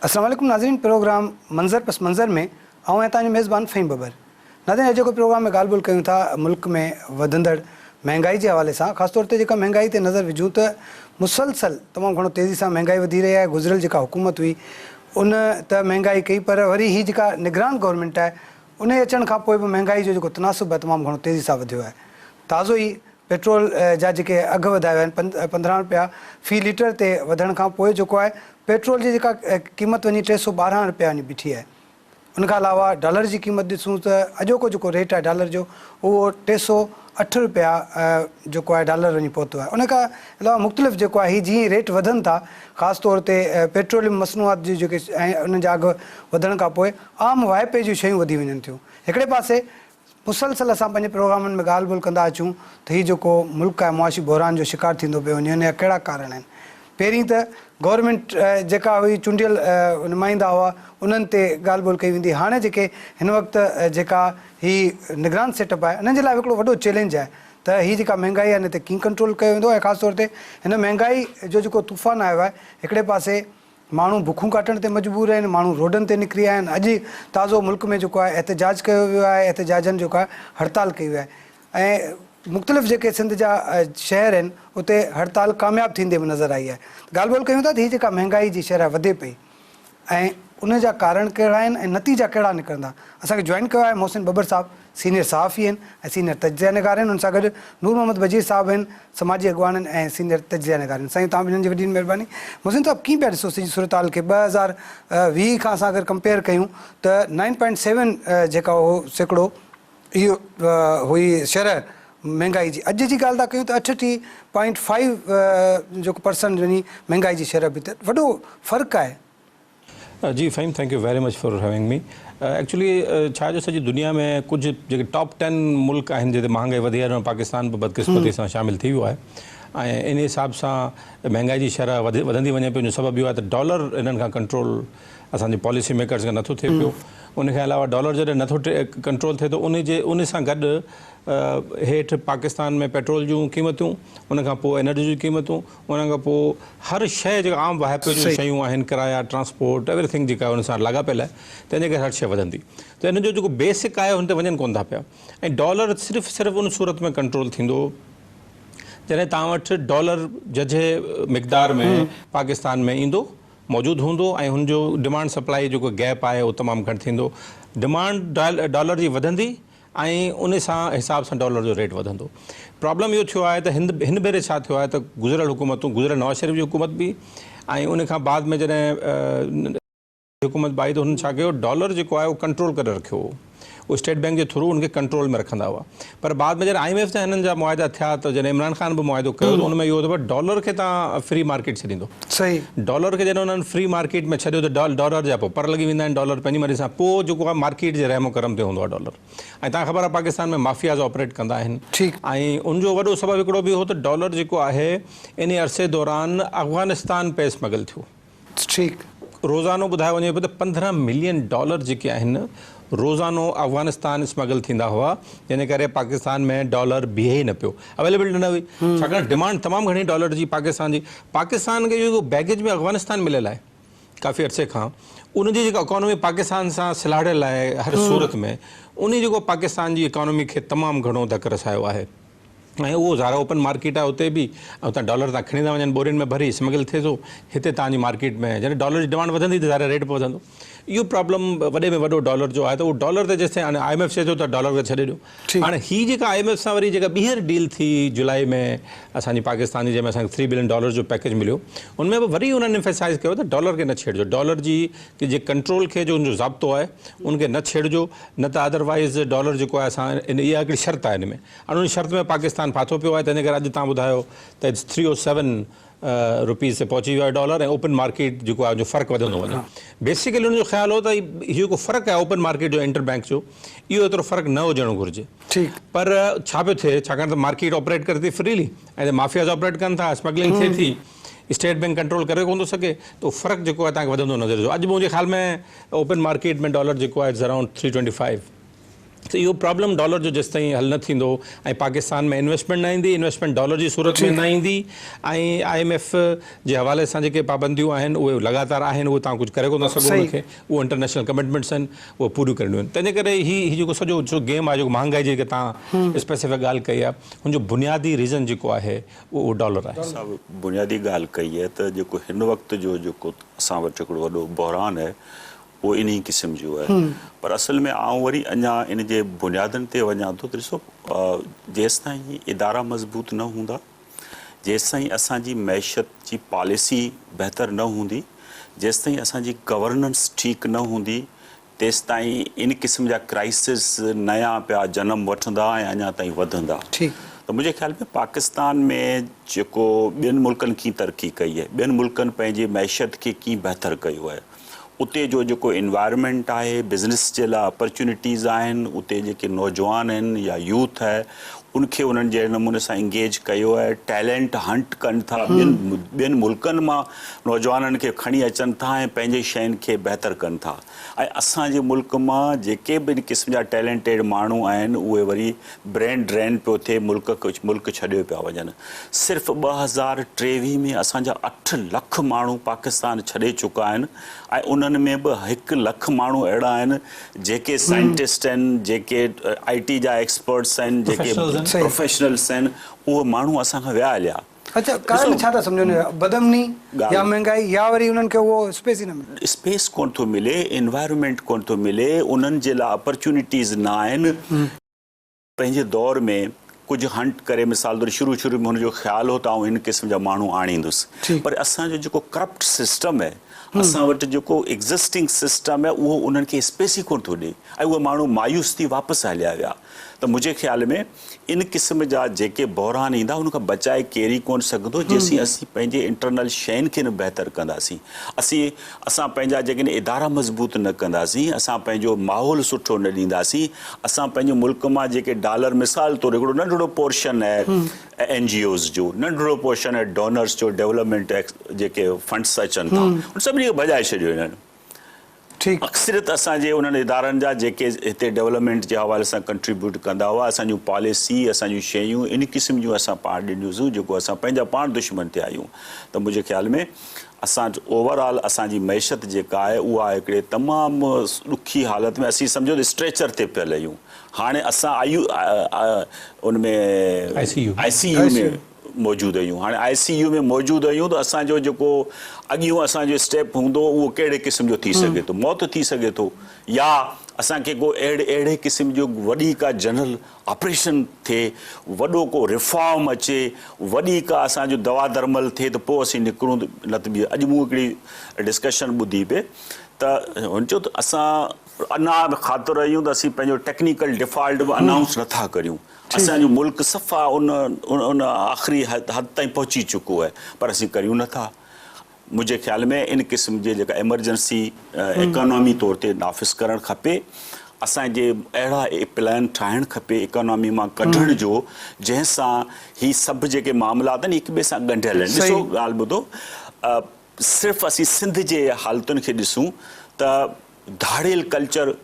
السلام عليڪم ناظرين پروگرام منظر پس منظر ۾ آئون آهيان توهان جو ميزبان فهيم ٻٻر ناظرين اڄ جيڪو پروگرام ۾ ڳالهه ٻولهه ڪيون ٿا ملڪ ۾ وڌندڙ مهنگائي جي حوالي سان خاص طور تي جيڪا مهنگائي تي نظر وجهون ته مسلسل تمام گهڻو تيزي سان مهنگائي وڌي رهي آهي گذريل جيڪا حڪومت هئي ان ته مهنگائي ڪئي پر وري هي جيڪا نگران گورنمينٽ آهي انهي اچڻ کان پوء به مهنگائي جو جيڪو تناسب آهي تمام گهڻو تيزي سان وڌيو آهي تازو ئي پيٽرول جا جيڪي اگهه وڌايا ويا آهن 15 رپيا في ليٽر تي وڌڻ کان پوء جيڪو آهي پيٽرول جي جيڪا قيمت وڃي 312 رپيا وڃي بيٺي آهي ان کان علاوه ڊالر جي قيمت ڏسون ته اڄوڪو جيڪو ريٽ آهي ڊالر جو اهو 308 رپيا جيڪو آهي ڊالر وڃي پهتو آهي ان کان علاوه مختلف جيڪو آهي هي جيئن ريٽ وڌن ٿا خاص طور تي پيٽروليم مصنوعات جون جيڪي انهن جا اگهه وڌڻ کان پوء عام واهپي جون شيون وڌي وڃن ٿيون هڪڙي پاسي مسلسل اسان پنهنجي پروگرامن ۾ ڳالهه ٻولهه ڪندا اچون ته هي جيڪو ملڪ آهي معاشي بحران جو شڪار ٿيندو پيو وڃي ان جا ڪهڙا ڪارڻ آهن. پهرين ته گورنمينٽ جيڪا هئي چونڊيل نمائندا هئا انهن تي ڳالهه ٻولهه ڪئي ويندي هاڻي جيڪي هن وقت جيڪا هي نگران سيٽ اپ آهي انهن جي لاء به هڪڙو وڏو چئلينج آهي ته هي جيڪا مهنگائي آهي ان تي ڪيئن ڪنٽرول ڪيو ويندو ۽ خاص طور تي هن مهنگائي جو جيڪو طوفان آيو آهي هڪڙي پاسي ماڻهو بکون ڪاٽڻ تي مجبور آهن، ماڻهو روڊن تي نڪري آيا آهن، اڄ تازو ملڪ ۾ جيڪو آهي احتجاج ڪيو ويو آهي، احتجاجن جيڪو آهي هڙتال ڪئي وئي آهي ۽ مختلف جيڪي سنڌ جا شهر آهن اتي هڙتال ڪامياب ٿيندي به نظر آئي آهي. ڳالهه ٻولهه ڪيون ٿا ته هي جيڪا مهنگائي جي شرح وڌي پئي ۽ ان جا ڪارڻ ڪهڙا آهن ۽ نتيجا ڪهڙا نڪرندا اسان کي جوائن ڪيو آهي محسن ٻٻر صاحب سينيئر صحافي آهن ۽ سينيئر تجزيه نگار آهن ان سان گڏ نور محمد بجير صاحب آهن سماجي اڳواڻ آهن ۽ سينيئر تجزيه نگار آهن سائين توهان ٻنهن جي وڏي مهرباني محسن صاحب ڪيئن پيا ڏسو سڄي صورتحال کي 2020 کان اسان اگر ڪمپيئر ڪيون ته نائن پوائنٽ سيون جيڪا هو سيڪڙو اهو هئي شرح مهنگائي جي اڄ جي ڳالهه ٿا ڪيون ته اٺٽيهه پوائنٽ فائيو جيڪو پرسنٽ وڃي مهنگائي جي شرح به ته وڏو فرق آهي. جي Faheem thank you very much for having me actually ڇا جو سڄي دنيا ۾ ڪجهه جيڪي ٽاپ ٽين ملڪ آهن جتي مهانگائي وڌي آهي ان ۾ پاڪستان به بدقسمتي سان شامل ٿي ويو آهي ۽ ان حساب سان مهانگائي جي شرح وڌندي وڃي پئي ان جو سبب اهو آهي ته ڊالر انهن کان ڪنٽرول اسان جي پاليسي ميڪرز کان نٿو ٿئي پيو ان کان علاوه ڊالر جڏهن نٿو ڪنٽرول ٿئي ته ان جي ان سان گڏ هيٺ پاڪستان ۾ پيٽرول جون قيمتون ان کان پوء انرجي جون قيمتون ان کان پوء هر شيء جيڪا عام واهپي جون شيون آهن ڪرايا ٽرانسپورٽ ايوري ٿنگ جيڪا ان سان لاڳاپيل آهي تنهن جي ڪري هر شيء وڌندي ته ان جو جيڪو بيسڪ آهي ان تي وڃن ڪونه ٿا پيا ۽ ڊالر صرف صرف ان صورت ۾ ڪنٽرول ٿيندو جڏهن توهان وٽ ڊالر ججهي مقدار ۾ پاڪستان ۾ ايندو موجود هوندو ۽ هن جو ڊمانڊ سپلائي جيڪو گيپ آهي اهو تمام گهٽ ٿيندو ڊمانڊ ڊالر جي وڌندي ۽ ان سان حساب سان ڊالر جو ريٽ وڌندو. پرابلم اهو ٿيو آهي ته هن ڀيري ڇا ٿيو آهي ته گذريل حڪومتون گذريل نواز شريف جي حڪومت به ۽ ان کان بعد ۾ جڏهن حڪومت به آئي ته هنن ڇا ڪيو ڊالر جيڪو آهي اهو ڪنٽرول ڪري رکيو هو اهو اسٽيٽ بينڪ جي ٿرو ان کي ڪنٽرول ۾ رکندا هئا پر بعد ۾ جڏهن I M F سان هنن جا معاهدا ٿيا ته جڏهن عمران خان به معاهدو ڪيو ته ان ۾ اهو ته ڊالر کي تان فري مارڪيٽ ڇڏيندو ڊالر کي جڏهن انهن فري مارڪيٽ ۾ ڇڏيو ته ڊالر جا پوء پر لڳي ويندا آهن ڊالر پنهنجي مرضي سان پوء جيڪو آهي مارڪيٽ جي رحم و ڪرم تي هوندو آهي ڊالر ۽ تان خبر آهي پاڪستان ۾ مافياز آپريٽ ڪندا آهن ۽ ان جو وڏو سبب هڪڙو به هو ته ڊالر جيڪو آهي انهي عرصي دوران افغانستان پي اسمگل ٿيو. ٺيڪ. روزانو ٻڌايو وڃي پيو ته 15 ملين ڊالر جيڪي آهن روزانو افغانستان اسمگل ٿيندا هئا جنهن جي ڪري پاڪستان ۾ ڊالر بيهي ئي نه پيو اويليبلٽي نه هئي ڇاڪاڻ ڊمانڊ تمام گهڻي ڊالر جي پاڪستان جي پاڪستان کي جيڪو بيگيج ۾ افغانستان مليل آهي ڪافي عرصي کان ان جي جيڪا اڪانومي پاڪستان سان سلهاڙيل آهي هر صورت ۾ ان جيڪو پاڪستان جي اڪانومي کي تمام گهڻو ڌڪ رسايو آهي ۽ اهو ظاهر آهي اوپن مارڪيٽ آهي اتي به ۽ اتان ڊالر تان کڻي ٿا وڃن ٻورين ۾ ڀري اسمگل ٿئي ٿو هتي تان جي مارڪيٽ ۾ جڏهن ڊالر جي ڊمانڊ وڌندي ته ظاهر آهي ريٽ به وڌندو اهو پرابلم وڏي ۾ وڏو ڊالر جو آهي ته اهو ڊالر تي جيستائين هاڻي I M F چئي ٿو ته ڊالر کي ڇڏي ڏيو هاڻي هي جيڪا I M F سان وري جيڪا ٻيهر ڊيل ٿي جولاء ۾ اسان جي پاڪستان جي جنهن ۾ اسان کي ٿري بلين ڊالر جو پيڪيج مليو ان ۾ به وري انهن ايمفيسائز ڪيو ته ڊالر کي نه ڇيڙجو ڊالر جي جي ڪنٽرول کي جو ان جو ضابطو آهي ان کي نه ڇيڙجو نه ته ادروائز ڊالر جيڪو آهي اسان اها هڪڙي شرط آهي ان ۾ هاڻ ان شرط ۾ پاڪستان ڦاٿو پيو آهي تنهنجي ڪري اڄ توهان ٻڌايو ته it's three O seven rupees تي پهچي ويو آهي ڊالر ۽ اوپن مارڪيٽ جيڪو آهي ان جو فرق وڌندو وڃي بيسيڪلي ان جو خيال هو ته هي جيڪو فرق آهي اوپن مارڪيٽ جو انٽر بينڪ جو اهو ايترو فرق نه هجڻ گهرجي پر ڇا پيو ٿئي ڇاڪاڻ ته مارڪيٽ آپريٽ ڪري ٿي فريلي ۽ مافياز آپريٽ ڪن ٿا اسمگلنگ ٿئي ٿي اسٽيٽ بينڪ ڪنٽرول ڪري ڪونه ٿو سگهي ته فرق جيڪو آهي توهان کي وڌندو نظر ايندو اڄ منهنجي خيال ۾ اوپن مارڪيٽ ۾ ڊالر جيڪو آهي it's around three twenty five. ته اهو پرابلم ڊالر جو جيستائين حل نه ٿيندو ۽ پاڪستان ۾ انويسٽمينٽ نه ايندي، انويسٽمينٽ ڊالر جي صورت ۾ نه ايندي ۽ I M F جي حوالي سان جيڪي پابنديون آهن اهي لڳاتار آهن اهي توهان ڪجهه ڪري ڪونه ٿا سگهو ان کي اهو انٽرنيشنل ڪمٽمينٽس آهن اهي پوريون ڪرڻيون آهن تنهنجي ڪري هي هي جيڪو سڄو جو گيم آهي جيڪو مهانگائي جي جيڪي توهان اسپيسيفڪ ڳالهه ڪئي آهي هن جو بنيادي ريزن جيڪو آهي اهو ڊالر آهي. صاحب بنيادي ڳالهه ڪئي آهي ته جيڪو هن وقت جو جيڪو اسان وٽ هڪڙو وڏو بحران آهي اهو انهي قسم جو آهي پر اصل ۾ آئون وري اڃا ان جي بنيادن تي وڃان ٿو ته ڏسو جيستائين ادارا مضبوط نه هوندا جيستائين اسان جي معيشت جي پاليسي بهتر نه هوندي جيستائين اسان جي گورننس ٺيڪ نه هوندي تيستائين ان قسم جا ڪرائسس نيا پيا جنم وٺندا ۽ اڃا تائين وڌندا ته منهنجي خيال ۾ پاڪستان ۾ جيڪو ٻين ملڪن ڪيئن ترقي ڪئي آهي ٻين ملڪن پنهنجي معيشت کي ڪيئن بهتر ڪيو آهي اتي جو جيڪو انوائرمينٽ آهي بزنس جي لاء اپرچونيٽيز آهن اتي جيڪي نوجوان آهن يا يوٿ آهي ان کي انهن جهڙي نموني سان انگيج ڪيو آهي ٽيلنٽ هنٽ ڪن ٿا ٻين ٻين ملڪن مان نوجوانن کي کڻي اچن ٿا ۽ پنهنجي شين کي بهتر ڪن ٿا ۽ اسان جي ملڪ مان جيڪي به ان قسم جا ٽيلنٽيڊ ماڻهو آهن اهي وري برين ڊرين پيو ٿئي ملڪ ملڪ ڇڏيو پيا وڃن. صرف 2023 ۾ اسان جا اٺ لک ماڻهو پاڪستان ڇڏي چڪا آهن ۽ انهن ۾ به هڪ لک ماڻهو اهڙا آهن جيڪي سائنٽسٽ آهن جيڪي آئي ٽي جا ايڪسپرٽس آهن جيڪي پروفيشنلز آهن اهي ماڻهو اسان کان ويا هليا. اڇا ڪارڻ ڇا ٿا سمجهو ان جا بدامني يا مهنگائي يا وري انهن کي اهو اسپيس ئي نه ملي. اسپيس ڪونه ٿو ملي انوائرمينٽ ڪونه ٿو ملي انهن جي لاء اپرچونيٽيز نه آهن. پنهنجي دور ۾ ڪجهه هنٽ ڪري مثال طور شروع شروع ۾ هن جو خيال هو ته آئون هن قسم جا ماڻهو آڻيندس پر اسان جو جيڪو ڪرپٽ سسٽم آهي اسان وٽ جيڪو ايگزسٽنگ سسٽم آهي اهو انهن کي اسپيس ئي ڪونه ٿو ڏئي ۽ اهي ماڻهو مايوس ٿي واپس هليا ويا ته منهنجي خيال ۾ ان قسم جا جيڪي بحران ايندا ان کان بچائي ڪير ئي ڪونه سگهندو جيسين اسين پنهنجي انٽرنل شين کي نه بهتر ڪنداسين اسين اسان پنهنجا جيڪڏهن ادارا مضبوط نه ڪنداسين اسان پنهنجو ماحول سٺو نه ڏينداسين اسان پنهنجي ملڪ مان جيڪي ڊالر مثال طور هڪڙو ننڍڙو پورشن آهي اين جي اوز جو ننڍڙو پورشن آهي ڊونرس جو ڊولپمينٽ جيڪي فنڊس اچن ٿا ان سڀني کي ڀڄائي ڇڏيو هنن ٺيڪ. اڪثريت اسان جي انهن ادارن جا جيڪي هتي ڊولپمينٽ جي حوالي سان ڪنٽريبيوٽ ڪندا هئا اسان جون پاليسي اسان جون شيون ان قسم جون اسان پاڻ ڏنيون سون جيڪو اسان پنهنجا پاڻ دشمن ٿيا آهيون ته منهنجي خيال ۾ اسان اوور آل اسان جي معيشت جيڪا آهي اها هڪڙي تمام ڏکي حالت ۾ اسين سمجهو ته اسٽريچر تي پيل آهيون هاڻي اسان آئي ان ۾ آئي سي يو ۾ موجود آهيون هاڻي آء سي يو ۾ موجود آهيون ته اسان جو جيڪو اڳيون اسان جو اسٽيپ هوندو اهو ڪهڙي قسم جو ٿي سگهي ٿو موت ٿي سگهي ٿو يا اسان کي ڪو اهڙي اهڙي قسم جو وڏي ڪا جنرل آپريشن ٿئي وڏو ڪو ريفارم اچي وڏي ڪا اسان جو دوا درمل ٿئي ته پوء اسين نڪرون نه ته اڄ مون هڪڙي ڊسڪشن ٻڌي پئي ته هن چيو ته اسان انا خاطر آهيون ته اسين پنهنجو ٽيڪنيڪل ڊيفالٽ به انائونس نٿا ڪريون اسان جو ملڪ صفا ان ان آخري حد تائين پهچي چڪو آهي پر اسين ڪريون نه ٿا. منهنجي خيال ۾ ان قسم جي جيڪا ايمرجنسي ايڪانامي طور تي نافذ ڪرڻ کپي. اسان جي اهڙا پلان ٺاهڻ کپي ايڪانامي مان ڪڍڻ جو جنهن سان هي سڀ جيڪي معاملات آهن هڪ ٻئي سان ڳنڍيل آهن. ڏسو ڳالهه ٻڌو صرف اسين سنڌ جي حالتن کي ڏسون ته ڌاڙيل ڪلچر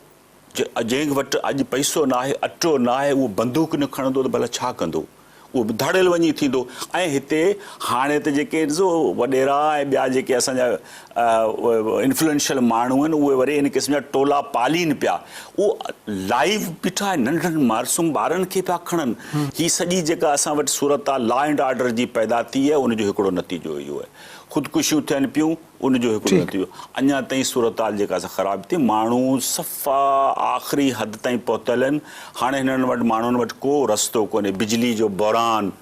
جنهن وٽ اڄ پئسو ناهي، اٽو ناهي، اهو بندوق نه کڻندو ته ڀلا ڇا ڪندو؟ اهو به ڌاڙيل وڃي ٿيندو. ۽ هتي هاڻي ته جيڪي ڏسو وڏيرا ۽ ٻيا جيڪي اسان جا انفلوئنشل ماڻهو آهن اهي وري ان قسم جا ٽولا پالين پيا. اهو لائيو بيٺا آهن ننڍن معصوم ٻارن کي پيا کڻن. هي سڄي جيڪا اسان وٽ صورتحال لا اينڊ آرڊر جي پيدا ٿي آهي ان جو هڪڙو نتيجو اهو آهي. خودڪشيون ٿين پيون. ان جو هڪڙو نتيجو اڃا تائين صورتحال جيڪا سا خراب ٿي ماڻهو صفا آخري حد تائين پهتل آهن هاڻي هنن وٽ ماڻهن وٽ ڪو رستو ڪونهي بجلي جو بحران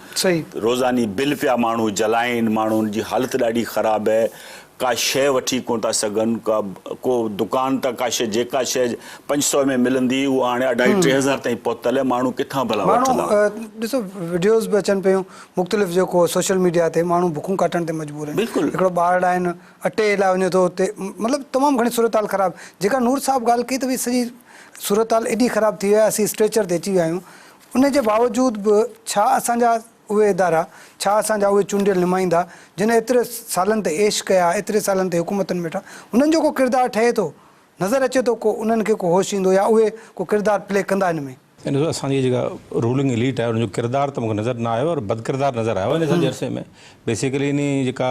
روزاني بل پيا ماڻهو جلائين ماڻهن جي حالت ڏاڍي خراب آهي ڪا شيء وٺي ڪونه ٿا سگهن ڪا ڪو دڪان تان ڪا شيء جيڪا شيء 500 ۾ ملندي اها هاڻي اڍائي 3000 تائين پهتل آهي ماڻهو ڪٿان ڀلا وٺندا. ماڻهو ڏسو وڊيوز به اچن پيون مختلف جيڪو سوشل ميڊيا تي ماڻهو بکون ڪاٽڻ تي مجبور آهن هڪڙو ٻارڙا آهن اٽي لاء وڃي ٿو اتي مطلب تمام گهڻي صورتحال خراب جيڪا نور صاحب ڳالهه ڪئي ته ڀئي سڄي صورتحال ايڏي خراب ٿي وئي آهي اسين اسٽريچر تي اچي ويا آهيون ان جي باوجود به ڇا اسان جا اهي ادارا ڇا اسان جا اهي چونڊيل نمائندا جن ايتري سالن تي عيش ڪيا ايتري سالن تي حڪومتن ۾ ويٺا انهن جو ڪو ڪردار ٺهي ٿو؟ نظر اچي ٿو ڪو انهن کي ڪو هوش ايندو يا اهي ڪو ڪردار پلي ڪندا هن ۾؟ ۽ ڏسو اسان جي جيڪا رولنگ اليٽ آهي ان جو ڪردار ته مون کي نظر نه آيو پر بدڪردار نظر آيو ان سڄي عرصي ۾ بيسيڪلي انهي جيڪا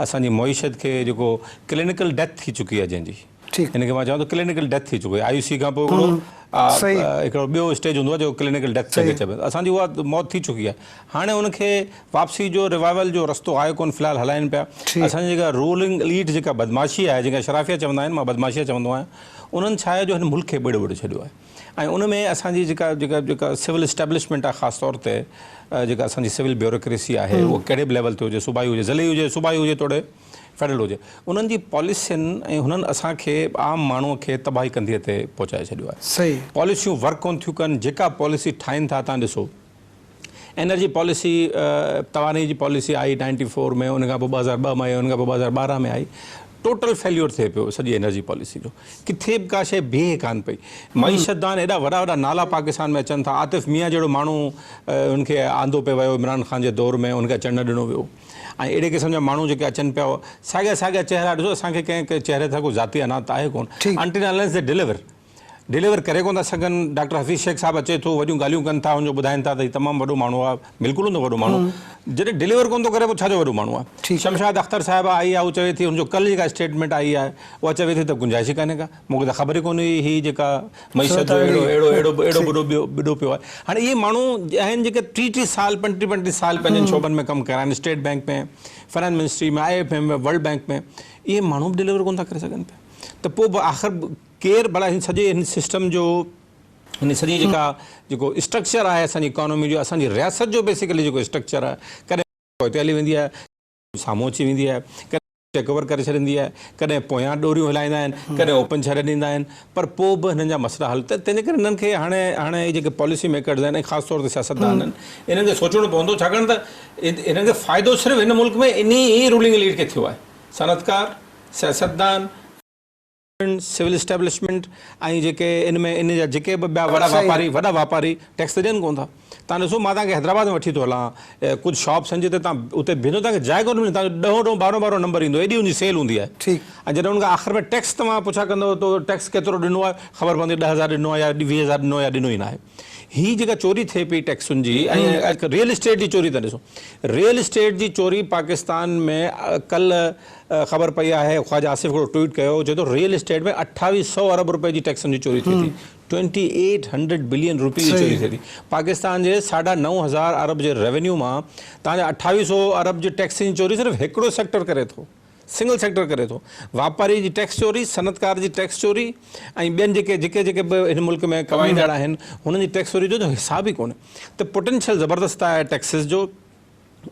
اسان جي معيشت کي جيڪو ڪلينيڪل ڊيٿ ٿي چڪي آهي جنهن جي ان کي مان چوان ٿو ڪلينيڪل ڊيٿ ٿي چڪي آهي آء يو سي کان پوء هڪڙو هڪڙو ٻيو اسٽيج هوندو آهي جيڪو ڪلينيڪل ڊيٿ جنهن کي چئبو آهي اسان جي اها موت ٿي چڪي آهي هاڻي ان کي واپسي جو ريوائيول جو رستو آهي ڪونه في الحال هلائين پيا اسان جي جيڪا رولنگ اليٽ جيڪا بدمعاشي آهي جنهن کي اشرافيه چوندا آهن مان بدمعاشيه چوندو آهيان انهن ڇا آهي جو هن ملڪ کي ٻيڙو ٻيڙو ڇڏيو آهي ۽ ان ۾ اسان جي جيڪا جيڪا جيڪا سول اسٽيبلشمينٽ آهي خاص طور تي جيڪا اسان جي سول بيوروڪريسي آهي اهو ڪهڙي به ليول تي هجي صوبائي هجي ضلعي هجي صوبائي هجي توڙي فيڊرل هجي انهن جي پاليسين ۽ هنن اسان کي عام ماڻهو کي تباهي ڪنڌيء تي پهچائي ڇڏيو آهي. پاليسيون ورڪ ڪونه ٿيون ڪن جيڪا پاليسي ٺاهين ٿا تان ڏسو انرجي پاليسي توانائي جي پاليسي آئي نائنٽي فور ۾ ان کان پوء 2002 ۾ آئي ان کان پوء 2012 ۾ آئي ٽوٽل فيليور ٿئي پيو سڄي انرجي پاليسي جو ڪٿي به ڪا شيء بيهي ڪانه پئي معيشت دان ايڏا وڏا وڏا نالا پاڪستان ۾ اچن ٿا عاطف ميان جهڙو ماڻهو ان کي آندو پئي ويو عمران خان جي دور ۾ ان کي اچڻ نه ڏنو ويو ۽ اهڙي قسم جا ماڻهو جيڪي اچن پيا ساڳيا ساڳيا چهرا ڏسو اسان کي ڪنهن چهري سان ڪو ذاتي عنات آهي ڪونه انٽل انليس the deliver deliver ڪري ڪونه ٿا سگهن. ڊاڪٽر حفيظ شيخ صاحب اچي ٿو وڏيون ڳالهيون ڪن ٿا ان جو ٻڌائين ٿا ته هي تمام وڏو ماڻهو آهي بلڪل هوندو وڏو ماڻهو جڏهن ڊليور ڪونه ٿو ڪري پوء ڇا جو وڏو ماڻهو آهي. شمشاد اختر صاحبه آئي آهي هو چوي ٿي هن جو ڪلهه جيڪا اسٽيٽمينٽ آئي آهي اها چوي ٿي ته گنجائش ئي ڪانهي ڪا مون کي ته خبر ئي ڪونه هئي هي جيڪا معيشت جو اهڙو اهڙو اهڙو اهڙو ٻڏو ٻيو ٻڏو پيو آهي هاڻي اهي ماڻهو آهن جيڪي ٽي ٽي سال پنجٽيهه پنجٽيهه سال پنهنجن شعبن ۾ ڪم ڪيا آهن state bank ۾ finance ministry ۾ I F M ۾ world bank ۾ اهي ماڻهو به ڊليور ڪونه ٿا ڪري سگهن پيا ته پوء به آخر ڪير ڀلا هن سڄي هن سسٽم جو هن سڄي جيڪا جيڪو اسٽرڪچر آهي اسان جي اڪانومي جو اسان جي رياست جو بيسيڪلي جيڪو اسٽرڪچر آهي ڪڏهن پوئتي هلي ويندي آهي سامهون اچي ويندي آهي ڪڏهن ٽيڪ اوور ڪري ڇڏيندي آهي ڪڏهن پويان ڏوريون هلائيندا آهن ڪڏهن اوپن ڇڏي ڏيندا آهن پر پوء به هنن جا مسئلا حل ته تنهنجي ڪري هنن کي هاڻي هاڻي هي جيڪي پاليسي ميڪرز آهن ۽ خاص طور تي سياستدان آهن انهن کي سوچڻو پوندو ڇاڪاڻ ته هنن کي فائدو صرف هن ملڪ ۾ انهي ئي رولنگ اليٽ کي ٿيو آهي صنعتڪار سياستدان سول اسٽيبلشمينٽ ۽ جيڪي ان ۾ ان جا جيڪي به ٻيا وڏا واپاري وڏا واپاري ٽيڪس ته ڏين ڪونه ٿا تان ڏسو مان توهان کي حيدرآباد ۾ وٺي ٿو هلان ڪجهه شاپس آهن جتي توهان اتي بيهندو توهان کي جاء ڪونه ملندي توهان جو ڏهون ڏهون ٻارهون ٻارهون نمبر ايندو ايڏي ان جي سيل هوندي آهي ۽ جڏهن ان کان آخر ۾ ٽيڪس توهان پڇا ڪندو ته ٽيڪس ڪيترو ڏنو آهي خبر پوندي 10000 ڏنو آهي يا 20000 ڏنو آهي يا ڏنو ئي ناهي هي جيڪا چوري ٿئي پئي ٽيڪسن جي ۽ ريئل اسٽيٽ جي چوري ته ڏسو ريئل اسٽيٽ جي چوري پاڪستان ۾ ڪلهه خبر پئي آهي خواجه آصف هڪڙو ٽوئيٽ ڪيو چئي ٿو ريئل اسٽيٽ ۾ اٺاويهه سئو ارب روپئي جي ٽيڪسن جي چوري ٿئي ٿي ٽوئنٽي ايٽ هنڊريڊ بلين روپي جي چوري ٿئي ٿي پاڪستان جي ساڍا 9000 ارب جي ريونيو مان توهان جا اٺاويهه سئو ارب جي ٽيڪسن جي چوري صرف هڪڙو سيڪٽر ڪري ٿو. سنگل سيڪٽر ڪري ٿو واپاري جي ٽيڪس چوري صنعتڪار جي ٽيڪس چوري ۽ ٻين جيڪي جيڪي جيڪي به هن ملڪ ۾ ڪمائيندڙ آهن هنن جي ٽيڪس چوري جو ته حساب ئي ڪونهي ته پوٽينشل زبردست آهي ٽيڪسز جو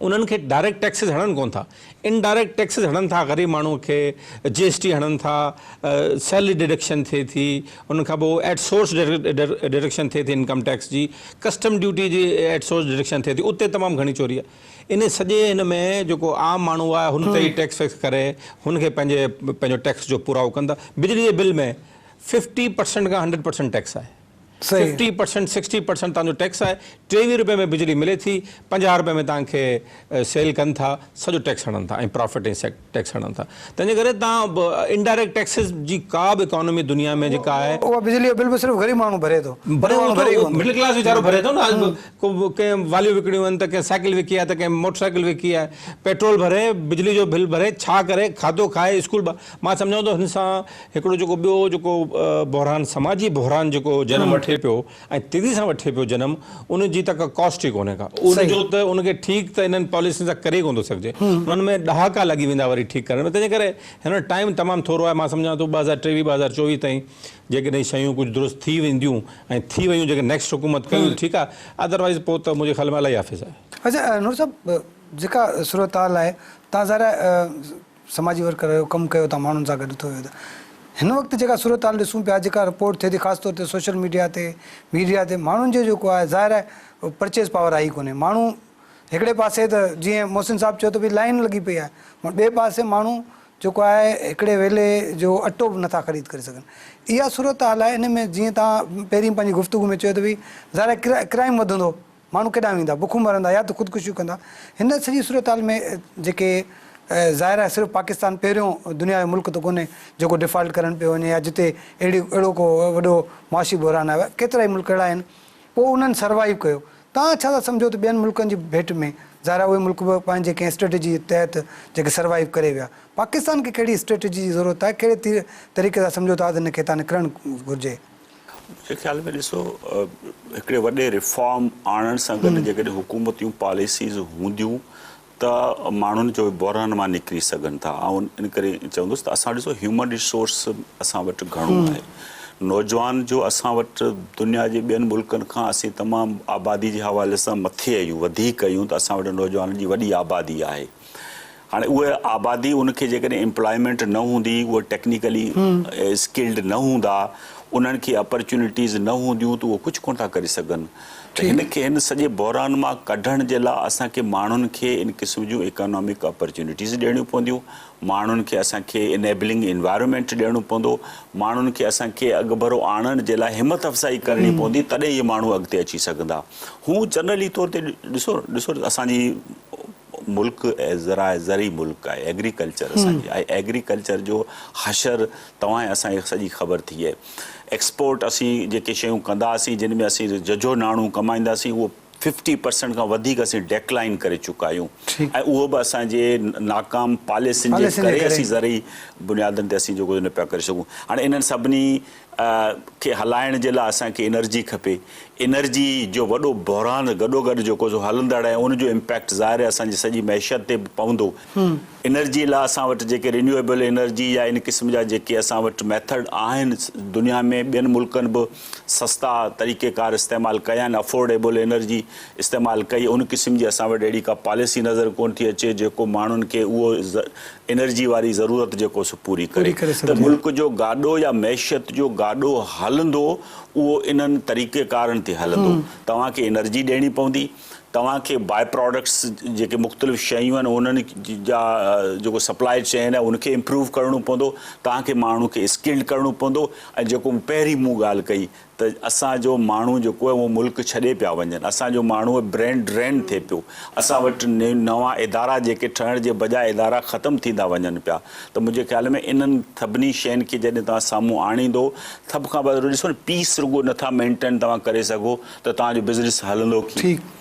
انهن کي ڊائريڪٽ ٽيڪسز هڻن ڪون ٿا انڊائريڪٽ ٽيڪسز هڻن ٿا غريب ماڻهو کي جي ايس ٽي هڻن ٿا سيلري ڊڊڪشن ٿئي ٿي ان کان پوء ايٽ سورس ڊڊڪشن ٿئي ٿي انڪم ٽيڪس جي ڪسٽم ڊيوٽي جي ايٽ سورس ڊڊڪشن ٿئي ٿي اتي تمام گهڻي چوري آهي ان سڄي هن ۾ جيڪو عام ماڻهو آهي هن تي ئي ٽيڪس ويڪس ڪري هن کي پنهنجي پنهنجو ٽيڪس جو پورائو ڪن ٿا. بجلي جي بل ۾ ففٽي پرسنٽ کان هنڊريڊ پرسنٽ ٽيڪس آهي. ففٽي پرسنٽ سڪسٽي پرسنٽ تان جو ٽيڪس آهي. 23 روپئي ۾ بجلي ملي ٿي 50 روپئي ۾ تان کي سيل ڪن ٿا سڄو ٽيڪس هڻن ٿا ۽ پرافٽ ۽ ٽيڪس هڻن ٿا. تنهنجي ڪري تان انڊائريڪٽ ٽيڪسز جي ڪا به اڪانومي دنيا ۾ جيڪا آهي. اها بجلي جو بل به صرف غريب ماڻهو ڀري ٿو. وڏو ماڻهو ڀري ئي ڪونه ٿو. مڊل ڪلاس ويچارو ڀري ٿو نه. ڪو ڪنهن واليون وڪڻيون آهن ته ڪنهن سائيڪل وڪي آهي ته ڪنهن موٽر سائيڪل وڪي آهي پيٽرول ڀري بجلي جو بل ڀري ڇا ڪري کاڌو کائي اسڪول مان سمجهان ٿو هن سان هڪڙو جيڪو ٻيو جيڪو بحران سماجي بحران جيڪو جنم وٺي پيو ۽ تيزي سان وٺي پيو جنم ان جي ته ڪا ڪاسٽ ئي ڪونهي ڪا ان جو ته ان کي ٺيڪ ته انهن پاليسين سان ڪري ڪونه ٿو سگهجي انهن ۾ ڏهاڪا لڳي ويندا وري ٺيڪ ڪرڻ ۾ تنهنجي ڪري هن وٽ ٽائيم تمام ٿورو آهي مان سمجهان ٿو 2023 2024 تائين جيڪڏهن شيون ڪجهه درست ٿي وينديون ۽ ٿي ويون جيڪڏهن نيڪسٽ حڪومت ڪيون ته ٺيڪ آهي ادروائيز پوء ته منهنجي خيال ۾ الاهي حافظ آهي. اڇا نور صاحب جيڪا صورتحال آهي توهان ظاهر آهي سماجي ورڪر آهيو ڪم ڪيو ٿا ماڻهن سان گڏ ٿو ويو ته هن وقت جيڪا صورتحال ڏسون پيا جيڪا رپورٽ ٿئي ٿي خاص طور تي سوشل ميڊيا تي ميڊيا تي ماڻهن جو جيڪو آهي ظاهر آهي پرچيز پاور آهي ئي ڪونهي ماڻهو هڪڙي پاسي ته جيئن محسن صاحب چيو ته ڀئي لائين لڳي پئي آهي مگر ٻئي پاسي ماڻهو جيڪو آهي هڪڙي ويلي جو اٽو به نٿا خريد ڪري سگهن. اها صورتحال آهي ان ۾ جيئن توهان پهرين پنهنجي گفتگو ۾ چيو ته ڀئي ظاهر آهي ڪرائيم وڌندو ماڻهو ڪيڏانهن ويندا بکون مرندا يا ته خودڪشيون ڪندا هن سڄي صورتحال ۾ جيڪي ظاهر آهي صرف پاڪستان پهريون دنيا جو ملڪ ته ڪونهي جيڪو ڊيفالٽ ڪرڻ پيو وڃي يا جتي اهڙي اهڙو ڪو وڏو معاشي بحران آيو آهي ڪيترائي ملڪ اهڙا آهن پوء انهن سروائيو ڪيو توهان ڇا ٿا سمجهو ته ٻين ملڪن جي ڀيٽ ۾ ظاهر آهي اهي ملڪ به پنهنجي ڪنهن اسٽريٽجي تحت جيڪي سروائيو ڪري ويا پاڪستان کي ڪهڙي اسٽريٽجي جي ضرورت آهي ڪهڙي طريقي سان سمجهو ٿا ته هن کي هتان نڪرڻ گهرجي. منهنجي خيال ۾ ڏسو هڪڙي وڏي ريفارم آڻڻ سان گڏ جيڪڏهن حڪومت جون پاليسيز هونديون ته ماڻهن جو بحران مان نڪري سگهن ٿا. آئون ان ڪري چوندس ته اسان ڏسو هيومن ريسورس اسان وٽ گهڻو آهي نوجوان جو اسان وٽ دنيا جي ٻين ملڪن کان اسين تمام آبادي جي حوالي سان مٿي آهيون وڌيڪ آهيون ته اسان وٽ نوجوانن جي وڏي آبادي آهي هاڻي اها آبادي ان کي جيڪڏهن امپلائمينٽ نه هوندي اهي ٽيڪنيڪلي اسڪلڊ نه هوندا انهن کي اپرچونيٽيز نه هونديون ته اهو ڪجهه ڪونه ٿا ڪري سگهن ته هن کي هن سڄي بحران مان ڪڍڻ جي لاء اسان کي ماڻهن کي ان قسم جون اڪانامڪ اپرچونيٽيز ڏيڻيون پونديون ماڻهن کي اسان کي انيبلنگ انوائرمينٽ ڏيڻو پوندو ماڻهن کي اسان کي اڳڀرو آڻڻ جي لاء همت افزائي ڪرڻي پوندي تڏهن اهي ماڻهو اڳتي اچي سگهندا هو جنرلي طور تي ڏسو ڏسو اسان جي ملڪ زراعت زرعي ملڪ آهي ايگريڪلچر اسان جي آهي ايگريڪلچر جو حشر توهان ۽ اسان کي سڄي خبر ٿي آهي ايڪسپورٽ اسين جيڪي شيون ڪنداسين جن ۾ اسين ججهو ناڻو ڪمائينداسين اهو ففٽي پرسنٽ کان وڌيڪ اسين ڊيڪلائن ڪري چڪا آهيون ۽ اهو به اسان جي ناڪام پاليسين جي ڪري اسين زرعي بنيادن تي اسين جيڪو نه پيا ڪري سگهون هاڻي انهن سڀني کي هلائڻ جي لاء اسان کي انرجي کپي، انرجي جو وڏو بحران گڏوگڏ جيڪو سو هلندڙ آهي ان جو امپيڪٽ ظاهر آهي اسان جي سڄي معيشت تي به پوندو. انرجي لاء اسان وٽ جيڪي رينيوئيبل انرجي يا ان قسم جا جيڪي اسان وٽ ميٿڊ آهن دنيا ۾ ٻين ملڪن به سستا طريقيڪار استعمال ڪيا آهن افورڊيبل انرجي استعمال ڪئي ان قسم جي اسان وٽ اهڙي ڪا پاليسي نظر ڪونه ٿي اچي جيڪو ماڻهن کي اهو انرجي واري ضرورت جيڪو سو پوري ڪري ته ملڪ جو گاڏو يا معيشت جو گاڏو هلندو اهو انهن طريقيڪارن تي هلندو توهان کي انرجي ڏيڻي پوندي توهان کي باء پراڊڪٽس جيڪي مختلف شيون آهن انهن جا جيڪو سپلاء چين آهي ان کي امپروو ڪرڻو پوندو توهان کي ماڻهو کي اسڪلڊ ڪرڻو پوندو ۽ جيڪو پهرين مون ڳالهه ڪئي ته اسان جو ماڻهو جيڪو آهي اهو ملڪ ڇڏي پيا وڃن، اسان جو ماڻهو برين ڊرين ٿئي پيو، اسان وٽ نوان ادارا جيڪي ٺهڻ جي بجاء ادارا ختم ٿيندا وڃن پيا ته منهنجي خيال ۾ انهن سڀني شين کي جڏهن توهان سامهون آڻيندو سڀ کان وڏو ڏسو نه پيس رڳو نٿا مينٽين توهان ڪري سگهو ته توهان جو بزنس هلندو ڪيئن؟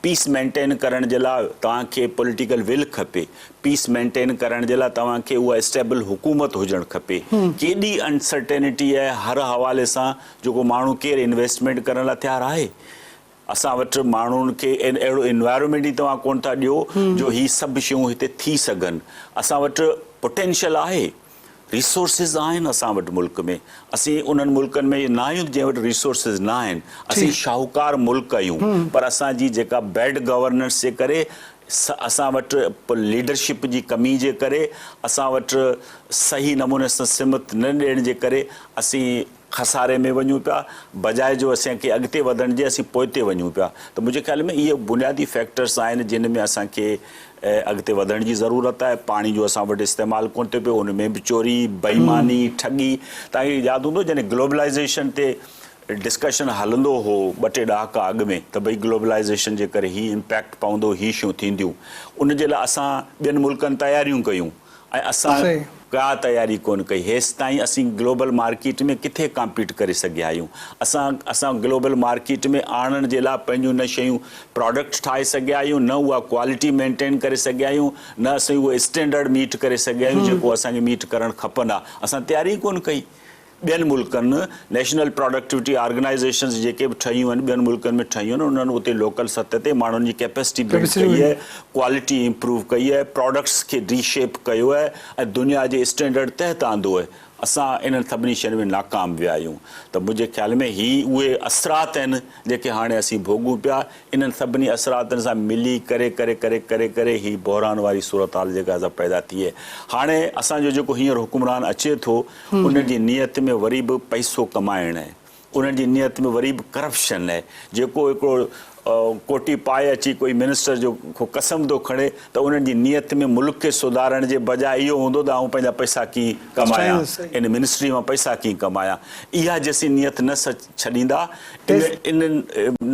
پيس مينٽين ڪرڻ جي لاء توهان کي پوليٽيڪل ول کپي، پيس مينٽين ڪرڻ جي لاء توهان کي اها اسٽيبل حڪومت هجڻ کپي. ڪيڏي انسرٽينٽي آهي هر حوالي سان جيڪو ماڻهو ڪير انويسٽمينٽ ڪرڻ لاء تيار آهي؟ اسان وٽ ماڻهن کي اهڙو انوائرمينٽ ئي توهان ڪونه ٿا ڏيو جو هي سڀ شيون هتي ٿي سگهن. اسان وٽ پوٽينشل آهي. ريسورسز آهن اسان وٽ ملڪ ۾ اسين انهن ملڪن ۾ نه آهيون جنهن وٽ ريسورسز نه آهن اسين شاهوڪار ملڪ آهيون پر اسان جي جيڪا بيڊ گورننس جي ڪري اسان وٽ ليڊرشپ جي ڪمي جي ڪري اسان وٽ صحيح نموني سان سمت نه ڏيڻ جي ڪري اسين خساري ۾ وڃون پيا بجاء جو اسين کي اڳتي وڌڻ جي اسين پوئتي وڃون پيا ته منهنجي خيال ۾ اهي بنيادي فيڪٽرس آهن جن ۾ اسان کي اڳتي وڌڻ جي ضرورت آهي پاڻي جو اسان وٽ استعمال ڪونه ٿئي پيو ان ۾ به چوري بيماني ٺڳي توهان کي ياد هوندو جڏهن گلوبلائيزيشن تي ڊسڪشن هلندو هو ٻه ٽي ڏهاڪا اڳ ۾ ته ڀئي گلوبلائيزيشن جي ڪري هي امپيڪٽ پوندو هي شيون ٿينديون ان جي لاء اسان ٻين ملڪن تياريون ڪيون ۽ اسان ڪا تياري ڪونه ڪئي هيستائين اسين گلوبل مارڪيٽ ۾ ڪٿي ڪامپيٽ ڪري سگهيا آهيون اسان اسان گلوبل مارڪيٽ ۾ آڻڻ جي لاء پنهنجون نه شيون پراڊڪٽ ٺاهي سگهيا آهيون نه اها ڪوالٽي مينٽين ڪري سگهيا آهيون نه اسين اهو اسٽينڊرڊ ميٽ ڪري سگهيا آهيون جيڪو اسان کي ميٽ ڪرڻ کپن ها اسان تياري ئي ڪونه ڪئي ٻين ملڪن نيشنل پراڊڪٽوٽي آرگنائيزيشنز جيڪي به ٺهيون آهن ٻين ملڪن ۾ ٺهيون آهن انهن اتي لوڪل سطح تي ماڻهن جي ڪيپيسٽي بلڊ ڪئي آهي ڪوالٽي امپروو ڪئي آهي پراڊڪٽس کري شيپ ڪيو آهي ۽ دنيا جي اسٽينڊرڊ تحت آندو آهي اسان انهن سڀني شين ۾ ناڪام ويا آهيون ته منهنجي خيال ۾ هي اهي اثرات آهن جيڪي هاڻي اسين ڀوڳون پيا انهن سڀني اثراتن سان ملي ڪري ڪري ڪري ڪري ڪري هي بحران واري صورتحال جيڪا سا پيدا ٿي آهي. هاڻي اسان جو جيڪو هينئر حڪمران اچي ٿو ان جي نيت ۾ وري به پئسو ڪمائڻ آهي. انهن جي نيت ۾ وري به ڪرپشن آهي. جيڪو هڪڙو ڪوٽي پائي اچي ڪوئي منسٽر جو ڪو قسم ٿو کڻي ته انهن جي نيت ۾ ملڪ کي سڌارڻ جي بجاء اهو هوندو ته آئون پنهنجا پئسا ڪيئن ڪمايان، ان منسٽري مان پئسا ڪيئن ڪمايان. اها جيسين نيت نه ڇڏيندا ان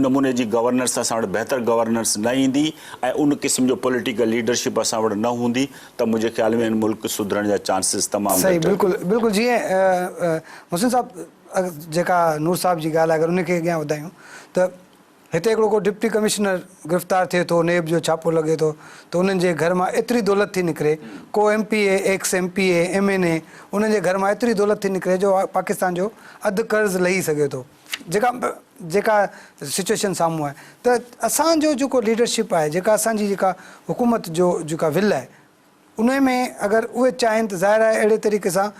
نموني جي گورننس اسان وٽ بهتر گورننس نه ايندي ۽ ان قسم جو پوليٽيڪل ليڊرشپ اسان وٽ نه هوندي ته منهنجي خيال ۾ ان ملڪ سڌرڻ جا چانسز تمام صحيح گهٽ آهن. بلڪل بلڪل جيئن محسن صاحب جيڪا نور صاحب جي ڳالهه آهي اگر ان کي اڳيان وڌايون ته هتي هڪڙو ڪو ڊپٽي ڪمشنر گرفتار ٿئي ٿو نيب جو ڇاپو لڳي ٿو ته انهن جي گهر مان ايتري دولت ٿي نڪري ڪو M P A ex M P A M N A انهن جي گهر مان ايتري دولت ٿي نڪري جو پاڪستان جو اڌ قرض لهي سگهي ٿو جيڪا جيڪا سچوئيشن سامهون آهي ته اسان جو جيڪو ليڊرشپ آهي جيڪا اسان جي جيڪا حڪومت جو جيڪا ول آهي انهي ۾ اگر اهي چاهين ته ظاهر آهي اهڙي طريقي سان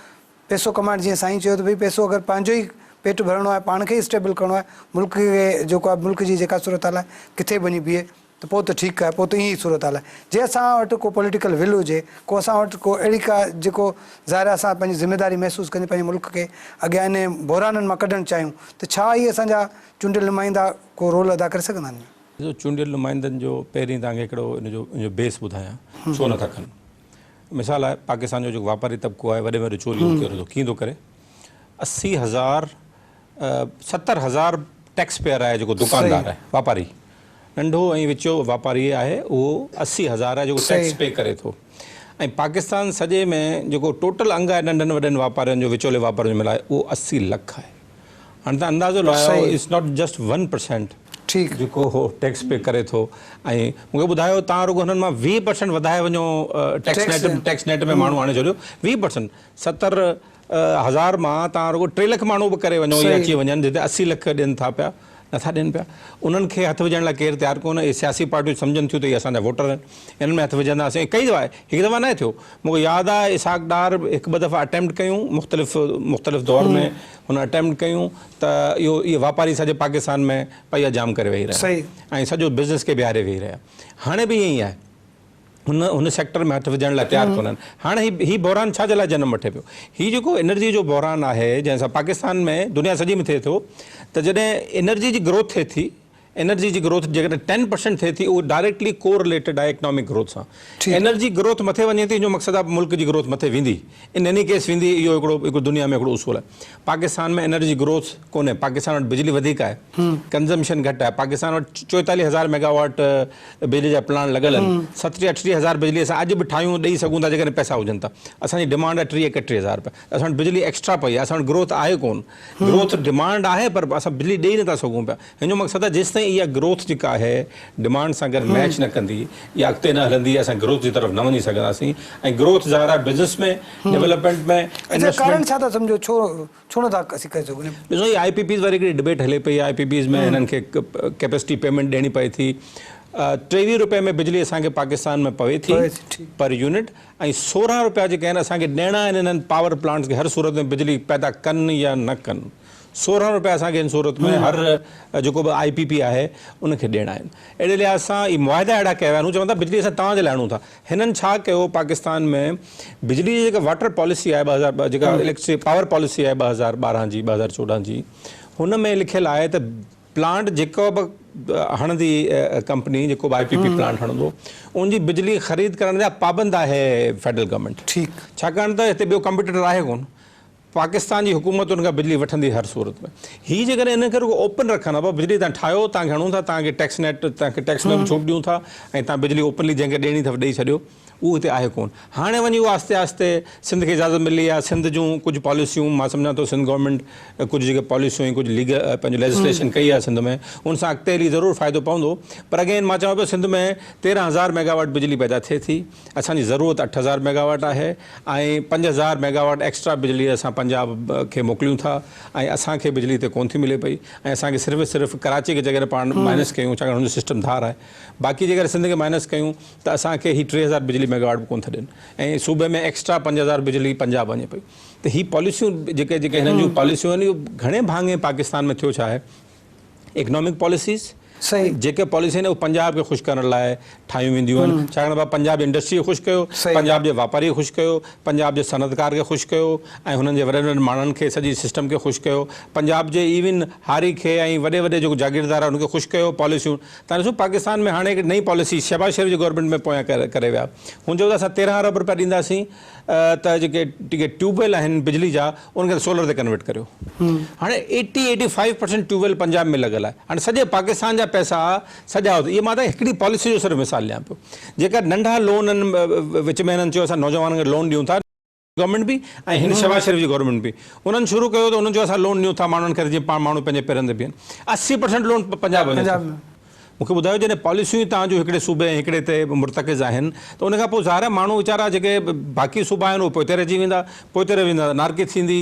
پئسو ڪمائڻ جيئن سائين چيو ته ڀئي پئسو اگر پنهنجو ئي پيٽ ڀرڻو آهي پاڻ کي ئي اسٽيبل ڪرڻو آهي ملڪ کي جيڪو آهي ملڪ جي جيڪا صورتحال آهي ڪٿي به وڃي بيهي ته پوء ته ٺيڪ آهي پوء ته ائين ئي صورتحال آهي جي اسان وٽ ڪو پوليٽيڪل ول هجي ڪو اسان وٽ ڪو اهڙي ڪا جيڪو ظاهر آهي اسان پنهنجي ذميداري محسوس ڪندي پنهنجي ملڪ کي اڳيان انهي بحرانن مان ڪڍڻ چاهيون ته ڇا اهي اسان جا چونڊيل نمائندا ڪو رول ادا ڪري سگهندا ان ۾؟ ڏسو چونڊيل نمائندن جو پهرين توهان کي هڪڙو ان جو ان جو بيس ٻڌايان ڇو نٿا ڪن مثال آهي پاڪستان جو جيڪو واپاري طبقو آهي وڏي ۾ وڏو چوري اهو ڪير ٿو ڪيئن ٿو ڪري 80 هزار 70 هزار ٽيڪس پيئر آهي جيڪو دڪاندار آهي واپاري ننڍو ۽ وچو واپاري آهي اهو 80 هزار آهي جيڪو ٽيڪس پي ڪري ٿو ۽ پاڪستان سڄي ۾ جيڪو ٽوٽل انگ آهي ننڍن وڏن واپارين جو وچولي واپارين جو ملائي اهو 80 لک آهي. هاڻي تان اندازو لايو it's not just 1% جيڪو هو ٽيڪس پي ڪري ٿو ۽ مون کي ٻڌايو تان رڳو هنن مان 20% وڌائي وڃو ٽيڪس نيٽ ٽيڪس نيٽ ۾ ماڻهو آڻي ڇڏيو 20% 70 هزار مان تان رڳو 3 لک ماڻهو به ڪري وڃو يا اچي وڃن جتي 80 لک ڏين ٿا پيا نٿا ڏين پيا انهن کي هٿ وجهڻ لاء ڪير تيار ڪونه اهي سياسي پارٽيون سمجهن ٿيون ته اهي اسان جا ووٽر آهن انهن ۾ هٿ وجهنداسين ڪئي دفعا هڪ دفعا ناهي ٿيو مون کي ياد آهي اسحاق ڊار هڪ ٻه دفعا اٽيمپٽ ڪيون مختلف مختلف دور ۾ هن اٽيمپٽ ڪيون ته اهو اهي واپاري سڄي پاڪستان ۾ پئيا جام ڪري ويهي رهيا ۽ سڄو بزنس کي بيهاري ويهي رهيا هاڻي به ائين ئي آهي هن هن سيڪٽر ۾ هٿ وجهڻ لاء تيار ڪونهن هاڻي هي هي بحران ڇا جي لاء جنم وٺي پيو هي جيڪو انرجي جو بحران آهي جنهن سان پاڪستان ۾ دنيا سڄي ۾ ٿئي ٿو ته جڏهن انرجي جي گروٿ ٿئي ٿي انرجي جي گروٿ جيڪڏهن 10% ٿئي ٿي اهو ڊائريڪٽلي ڪو رليٽيڊ آهي اڪنامڪ گروٿ سان انرجي گروٿ مٿي وڃي ٿي ان جو مقصد آهي ملڪ جي گروٿ مٿي ويندي ان ايني ڪيس ويندي اهو هڪڙو هڪڙو دنيا ۾ هڪڙو اصول آهي پاڪستان ۾ انرجي گروٿ ڪونهي پاڪستان وٽ بجلي وڌيڪ آهي ڪنزمشن گهٽ آهي پاڪستان وٽ 44 هزار ميگاواٽ بجلي جا پلانٽ لڳل آهن 37 38 هزار بجلي اسان اڄ به ٺاهيون ڏئي سگهون ٿا جيڪڏهن پئسا هجن ته اسان جي ڊمانڊ آهي 30 31 هزار رپيا اسان وٽ بجلي ايڪسٽرا پئي آهي اسان وٽ گروٿ آهي ڪون گروٿ ڊمانڊ آهي پر اسان بجلي ڏئي نٿا سگهون پيا هن جو مقصد آهي جيستائين اها گروٿ جيڪا آهي ڊمانڊ سان گڏ ميچ نه ڪندي يا اڳتي نه هلندي اسان گروٿ جي طرف نه وڃي سگهنداسين ۽ گروٿ ظاهر آهي بزنس ۾ ڊولپمينٽ ۾ اڇا ڪارڻ ڇا ٿا سمجهو ڇو ڇو نه ٿا اسين ڪري سگهون. ڏسو هي آء پي پيز واري هڪڙي ڊبيٽ هلي پئي آء پي پيز ۾ هنن کي ڪيپيسٽي پيمينٽ ڏيڻي پئي ٿي 23 روپيه ۾ بجلي اسان کي پاڪستان ۾ پوي ٿي پر يونٽ ۽ 16 روپيا جيڪي آهن اسان کي ڏيڻا آهن انهن پاور پلانٽس کي هر صورت ۾ بجلي پيدا ڪن يا نه ڪن 16 روپيا اسان کي ان صورت ۾ هر جيڪو به آء پي پي آهي ان کي ڏيڻا آهن اهڙي لحاظ سان اهي معاهدا اهڙا ڪيا ويا آهن هو چون ٿا بجلي اسان توهان جي لاء آڻون ٿا هنن ڇا ڪيو پاڪستان ۾ بجلي جي جيڪا واٽر پاليسي آهي 2000 جيڪا اليڪٽرسٽي پاور پاليسي آهي 2012 جي 2014 جي هن ۾ لکيل آهي ته پلانٽ جيڪو به هڻندي ڪمپني جيڪو به آء پي پي پلانٽ هڻندو ان جي بجلي خريد ڪرڻ جا پابند آهي فيڊرل گورنمينٽ ٺيڪ ڇاڪاڻ ته هتي ٻيو ڪمپيٽيٽر آهي ڪون پاڪستان جي حڪومت ان کان بجلي وٺندي هر صورت ۾ هي جيڪڏهن انهن کي رڳو اوپن رکن ها بابا بجلي تان ٺاهيو تان کي هڻون ٿا تان کي ٽيڪس نيٽ تان کي ٽيڪس ۾ به ڇوٽ ڏيون ٿا ۽ تان بجلي اوپنلي جنهن کي ڏيڻي اٿو ڏئي ڇڏيو اهو هتي آهي ڪون هاڻي وڃي اهو آهستي آهستي سنڌ کي اجازت ملي آهي سنڌ جون ڪجهه پاليسيون مان سمجهان ٿو سنڌ گورنمينٽ ڪجهه جيڪي پاليسيون ۽ ڪجهه ليگ پنهنجو ليجسليشن ڪئي آهي سنڌ ۾ ان سان اڳتي هلي ضرور فائدو پوندو پر اگين مان چوان پيو سنڌ ۾ 13 هزار ميگاواٽ بجلي پيدا ٿئي ٿي اسان جي ضرورت 8000 ميگاواٽ آهي ۽ 5000 ميگاواٽ ايڪسٽرا بجلي اسان پنجاب کي موڪليون ٿا ۽ اسان کي بجلي هتي ڪونه ٿي ملي پئي ۽ اسان کي صرف صرف ڪراچي کي جيڪڏهن پاڻ مائنس ڪيون ڇاڪاڻ هن جو سسٽم ڌار آهي باقي جيڪڏهن سنڌ کي مائنس ڪيون ته اسان کي هي 3000 بجلي ميگاواٽ به ڪونه ٿا ڏين ۽ صوبي ۾ ايڪسٽرا 5000 بجلي پنجاب وڃي پئي ته هي پاليسيون جيڪي جيڪي هنن جون پاليسيون آهن اهو گهڻي ڀاڱي پاڪستان ۾ ٿيو ڇا آهي اڪنامڪ پاليسيز صحيح. جيڪي پاليسي آهن اهي پنجاب کي خوش ڪرڻ لاء ٺاهيون وينديون آهن ڇاڪاڻ ته پنجاب جي انڊسٽري کي خوش ڪيو، پنجاب جي واپاري کي خوش ڪيو، پنجاب جي صنعتڪار کي خوش ڪيو ۽ هنن جي وڏن وڏن ماڻهن کي سڄي سسٽم کي خوش ڪيو، پنجاب جي ايون هاري کي ۽ وڏي وڏي جيڪو جاگيردار آهي ان کي خوش ڪيو پاليسيون تان ڏسو پاڪستان ۾ هاڻي هڪ نئين پاليسي شهباز شريف جي گورنمينٽ ۾ پويان ڪري ويا هن چيو ته اسان 13 ارب رپيا ڏينداسين ته جيڪي جيڪي ٽيوب ويل آهن بجلي جا ان کي سولر تي ڪنورٽ ڪريو هاڻي eighty eighty five percent tube well Punjab ۾ لڳل آهي هاڻي سڄي پاڪستان جا پئسا سڄا اهي مان ته هڪڙي پاليسي جو صرف مثال ڏيان پيو جيڪا ننڍا لون آهن وچ ۾ هنن چيو اسان نوجوانن کي لون ڏيون ٿا گورنمينٽ به ۽ هن شهباز شريف جي گورنمينٽ به انهن شروع ڪيو ته انهن چيو اسان لون ڏيون ٿا ماڻهن کي ته جيئن پاڻ ماڻهو پنهنجي پيرن تي بيهن 80% لون پنجاب وڃي ٿو مون کي ٻڌايو جڏهن پاليسيون ئي توهان جون هڪڙي صوبي ۽ هڪڙي تي مرتڪز آهن ته ان کان پوء ظاهر آهي ماڻهو ويچارا جيڪي باقي صوبا آهن اهي پوئتي رهجي ويندا پوئتي رهجي ويندا ته نارڪي ٿيندي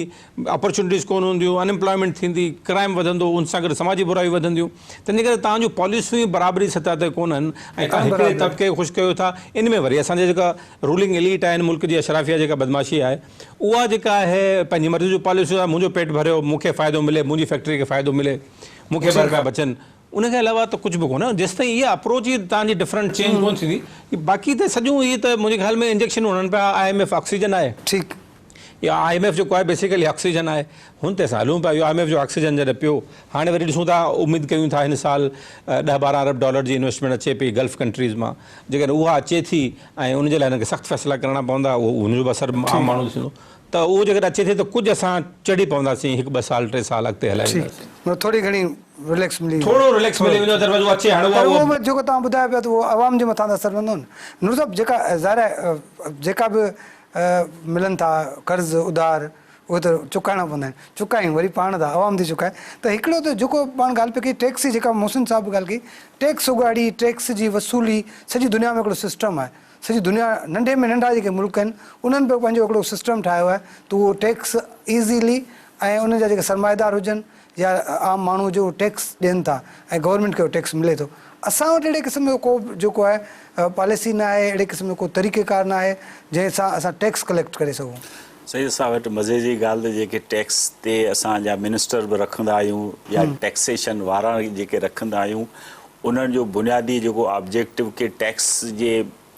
اپرچونٽيز ڪونه هونديون ان امپلائمينٽ ٿيندي ڪرائم وڌندو ان سان گڏ سماجي برايون وڌنديون تنهن جي ڪري توهان جون پاليسيون ئي برابري سطح تي ڪونهن ۽ توهان هڪڙي طبقي کي خوش ڪيو ٿا ان ۾ وري اسان جا جيڪا رولنگ ايليٽ آهي هن ملڪ جي اشرافيه جيڪا بدمعاشي آهي اها جيڪا آهي پنهنجي مرضي جون پاليسيون آهي منهنجو پيٽ ڀريو مون کي فائدو ملي منهنجي فيڪٽري کي فائدو ملي مون کي ٻه رپيا بچن ان کان علاوه ته ڪجهه به ڪونه جيستائين اها اپروچ ئي توهان جي ڊفرنٽ چينج ڪونه ٿيندي باقي ته سڄو هي ته منهنجي خيال ۾ انجيڪشن هڻن پيا I M F oxygen آهي ٺيڪ اهو I M F جيڪو آهي بيسيڪلي آڪسيجن آهي هن تي اسان هلون پيا اهو I M F جو آڪسيجن جڏهن پيو هاڻي وري ڏسون ٿا اميد ڪيون ٿا هن سال ڏهه 12 ارب ڊالر جي انويسٽمينٽ اچي پئي گلف ڪنٽريز مان جيڪڏهن اها اچي ٿي ۽ ان جي لاء هنن کي سخت فيصلا ڪرڻا پوندا اهو ان جو به اثر عام ماڻهو تي ٿيندو ته اهو جيڪڏهن اچي ٿي ته ڪجهه اسان چڙهي پونداسين هڪ ٻه سال ٽي سال اڳتي هلائي وينداسين. مطلب ٿوري گهڻي رليڪس ملي ويندو. ٿورو رليڪس ملي ويندو ادروائز اهو اچي هاڻي پر اهو به جيڪو توهان ٻڌايو پيا ته اهو عوام جي مٿان ته اثر پوندو نه نور صاحب جيڪا ظاهر آهي جيڪا به ملن ٿا قرض اڌار اهي ته چڪائڻا پوندا آهن چڪايون وري پاڻ ٿا عوام ٿي چڪائي ته هڪڙو ته جيڪو پاڻ ڳالهه پئي ڪئي ٽيڪس جي جيڪا محسن صاحب به ڳالهه ڪئي ٽيڪس اڳاڙي ٽيڪس جي وصولي سڄي دنيا ۾ هڪڙو سسٽم آهي سڄي دنيا ننڍي ۾ ننڍا جيڪي ملڪ آهن انهن به پنهنجو هڪڙو سسٽم ٺاهيو آهي ته اهو ٽيڪس ايزيلي ۽ انهن جا جيڪي سرمائيدار هجن يا عام ماڻهو هجي اهو ٽيڪس ڏين ٿا ۽ گورنمينٽ کي اهو ٽيڪس ملي ٿو. اسان وٽ اهڙي قسم جو ڪو به جيڪو آهي پاليسي نه آهي اهڙي قسم جو ڪو طريقي ڪار نه آهي جنهن سان اسان ٽيڪس ڪليڪٽ ڪري سگهون. سيد صاحب وٽ مزي جي ڳالهه ته جيڪي ٽيڪس تي اسان جا منسٽر به رکندا آهيون يا ٽيڪسيشن وارا جيڪي رکندا آهيون انهن جو بنيادي جيڪو آبجيڪٽو ڪي ٽيڪس جي